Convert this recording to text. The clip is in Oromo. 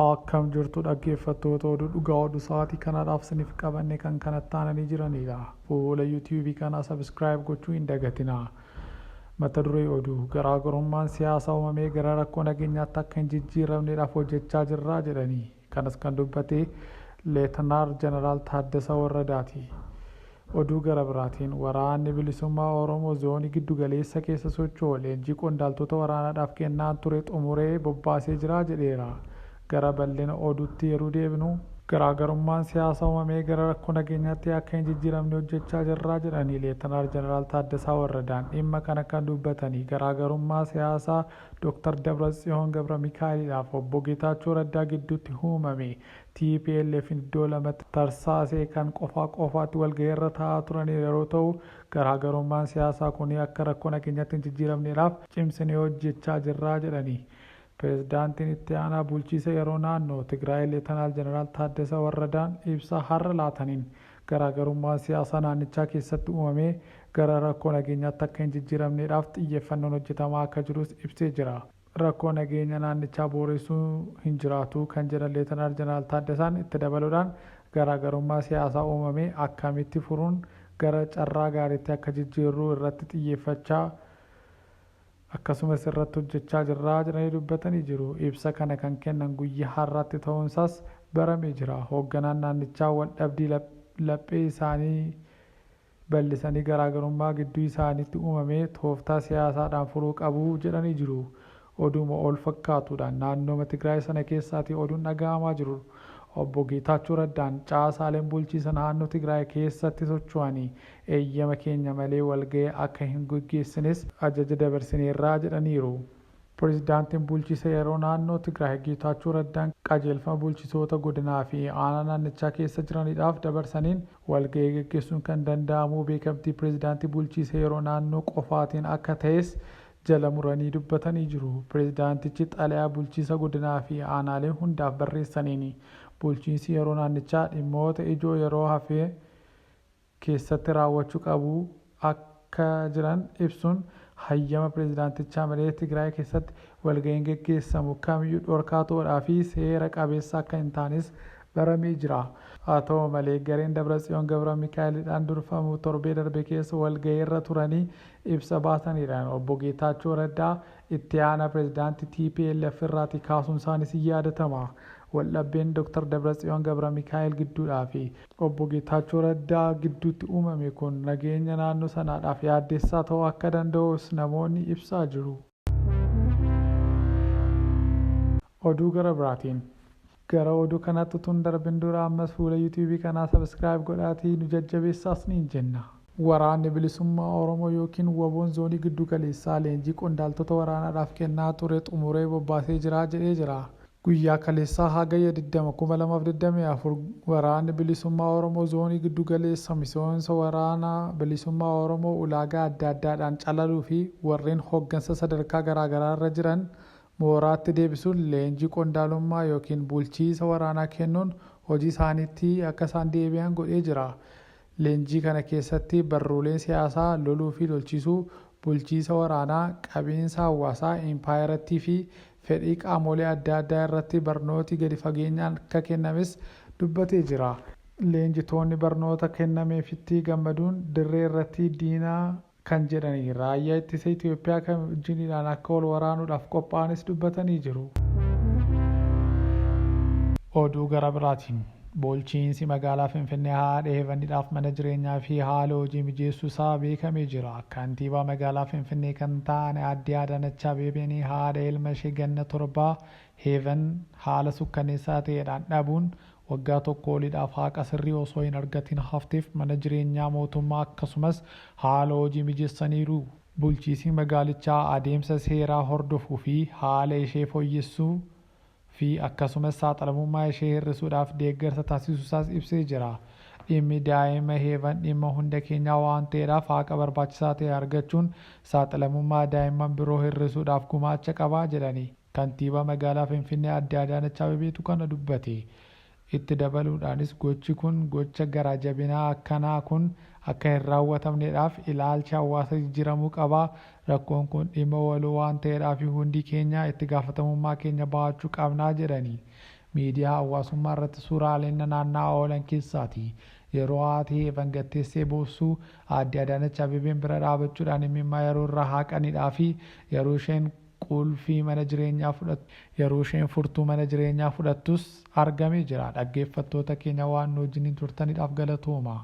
Akkam jirtu dhaggeeffattoota oduu dhugaa oduu sa'aatii kanaadhaaf isiniif qabanne kan kanatti aananii jiranidha. Fuula YouTube kanaa subscribe gochuu hin dagatinaa. Mata duree oduu garaagarummaan siyaasaa uumamee gara rakkoo nageenyaatti akka hin jijjiiramneedhaaf hojjechaa jirra jedhanii. Kanas kan dubbate Leetanaar Jeneraal Taaddasa Warradaati. Oduu gara biraatiin Waraanni Bilisummaa Oromoo Zoonii Giddu Galeessa keessa socho'u leenjii qondaaltota waraanaadhaaf kennaan ture xumuree bobbaasee jira jedheera. Gara bal'ina oduutti yeroo deebinu garaagarummaan siyaasaa uumamee gara rakkoo nageenyaatti akka hin jijjiiramne hojjechaa jirra jedhanii Leetanaar Jeneraal Taaddasaa Warradaan dhimma kana kan dubbatanii garaagarummaa siyaasaa Dr. Dabratsiyoon Gabra Mikaa'eliidhaaf obbo Geetaachoo Raddaa gidduutti uumame TPLF'n iddoo lamatti tarsaasee kan qofaa qofaatti walgahiirra taa'aa turan yeroo ta'u, garaagarummaan siyaasaa kuni akka rakkoo nageenyaatti hin jijjiiramneedhaaf cimsinee hojjechaa jirra jedhani. Pireezidaantiin Itti Aanaa Bulchiisa Yeroo Naannoo Tigraay Leetanaal Jeneraal Taaddasa Warradaan ibsa har'a laataniin garaagarummaan siyaasaa naannichaa keessatti uumamee gara rakkoo nageenyaatti akka hin jijjiiramneedhaaf xiyyeeffannoon hojjetamaa akka jirus ibsee jira. Rakkoo nageenya naannichaa booressuu hin jiraatu kan jedhan Leetanaal Jeneraal Taaddasaan itti dabaluudhaan garaagarummaa siyaasaa uumame akkamitti furuun gara carraa gaariitti akka jijjiirruu irratti xiyyeeffachaa akkasumas irratti hojjechaa jirra jedhanii dubbatanii jiru. Ibsa kana kan kennan guyyaa har'aatti ta'uunsaas baramee jira. Hoogganaan naannichaa waldhabdii laphee isaanii bal'isanii garaagarummaa gidduu isaaniitti uumame tooftaa siyaasaadhaan furuu qabu jedhanii jiru. Oduuma ol fakkaatuudhaan naannooma Tigraay sana keessaatii oduun dhaga'amaa jiru Obbo Geetaachoo Raddaan caasaaleen bulchiisa naannoo Tigraay keessatti socho'anii eeyyama keenya malee walga'ii akka hin geggeessines ajaja dabarsineerra jedhaniiru. Pirezidaantiin Bulchiisa Yeroo Naannoo Tigraay Geetaachoo Raddaan qajeelfama bulchitoota godinaa fi aanaa naannichaa keessa jiraniidhaaf dabarsaniin walga'ii geggeessuun kan danda'amuu beekamtii pirezidaantii bulchiisa yeroo naannoo qofaatiin akka ta'es jala muranii dubbatanii jiru. Pirezidaantichi xalayaa bulchiisa godinaa fi aanaalee hundaaf barreessaniin bulchiinsi yeroo naannichaa dhimmoota ijoo yeroo hafee keessatti raawwachuu qabu akka jiran ibsuun hayyama pirezidaantichaa malee Tigraay keessatti walga'iin geggeessamu kamiyyuu dhorkaa ta'uudhaa fi seera qabeessa akka hin taanes baramee jira. Haa ta'u malee gareen Dabratsiyoon Gabra Mikaa'elidhaan durfamu torbee darbe keessa walga'iirra turanii ibsa baasaniidhaan obbo Geetaachoo Raddaa itti aanaa pirezidaantii TPLF irraatii kaasuun isaanis hin yaadatama. Waldhabdeen Dr. Dabratsiyoon Gabra Mikaa'el gidduudhaa fi Obbo Geetaachoo Raddaa gidduutti uumame kun nageenya naannoo sanaadhaaf yaaddessaa ta'uu akka danda'us namoonni ibsaa jiru. Oduu gara biraatiin. Gara oduu kanaatti utuu hin darbin dura ammas fuula YouTube kanaa subscribe godhaatii nu jajjabeessaas niin jenna. Waraanni Bilisummaa Oromoo ykn WBOn Zoonii Giddu Galeessaa leenjii qondaaltota waraanaadhaaf kennaa ture xumuree bobbaasee jira jedhee jira. Guyyaa kaleessaa Hagayya 20, 2024 Waraanni Bilisummaa Oromoo Zoonii Giddu Galeessa miseensa Waraana Bilisummaa Oromoo ulaagaa adda addaadhaan calaluu fi warreen hoggansa sadarkaa garaa garaa irra jiran mooraatti deebisuun leenjii qondaalummaa ykn bulchiisa waraanaa kennuun hojii isaaniitti akka isaan deebi'an godhee jira. Leenjii kana keessatti barruuleen siyaasaa, loluu fi lolchiisuu, bulchiisa waraanaa, qabiinsa hawaasaa impaayerattii fi fedhii qaamolee adda addaa irratti barnooti gadi fageenyaan akka kennames dubbatee jira. Leenjitoonni barnoota kennameefitti gammaduun dirree irratti diina kan jedhanii raayyaa ittisa Itoophiyaa kan wajjiniidhaan akka wal waraanuudhaaf qophaa'anis dubbatanii jiru. Oduu gara biraatiin Bulchiinsi magaalaa Finfinnee haadha Heevanidhaaf mana jireenyaa fi haala hojii mijeessuu isaa beekamee jira. Kantiibaa magaalaa Finfinnee kan ta'an Aaddee Adaanach Abeebeen haadha ilma ishee ganna torbaa Heevan haala sukkaneessaa ta'eedhaan dhabuun waggaa tokko oliidhaaf haqa sirrii osoo hin argatiin hafteef mana jireenyaa mootummaa akkasumas haala hojii mijeessaniiru. Bulchiisi magaalichaa adeemsa seeraa hordofuu fi haala ishee foyyessuu fi akkasumas saaxilamummaa ishee hir'isuudhaaf deeggarsa taasisuusaas ibsee jira. Dhimmi daa'ima Heevan dhimma hunda keenyaa waan ta'eedhaaf haqa barbaachisaa ta'e argachuun saaxilamummaa daa'imman biroo hir'isuudhaaf gumaacha qaba jedhani. Kantiibaa magaalaa Finfinnee Aadde Adaanach Abeebeetu kana dubbate. Itti dabaluudhaanis gochi kun gocha gara jabinaa akkanaa kun akka hin raawwatamneedhaaf ilaalchi hawaasa jijjiramuu qaba, rakkoon kun dhimma waloo waan ta'eedhaaf hundi keenya itti gaafatamummaa keenya bahachuu qabna jedhani. Miidiyaa hawaasummaa irratti suuraaleen naanna'aa oolan keessaati. Yeroo haati Heevan gad teessee boossu Aadde Adaanach Abeebeen bira dhaabachuudhaan imimmaa yeroo irraa haaqanidhaa fi yeroo isheen qulfii mana jireenyaa fudhattu yeroo isheen furtuu mana jireenyaa fudhattus argamee jira. Dhaggeeffattoota keenya waan nu wajjiniin turtanidhaaf galatooma.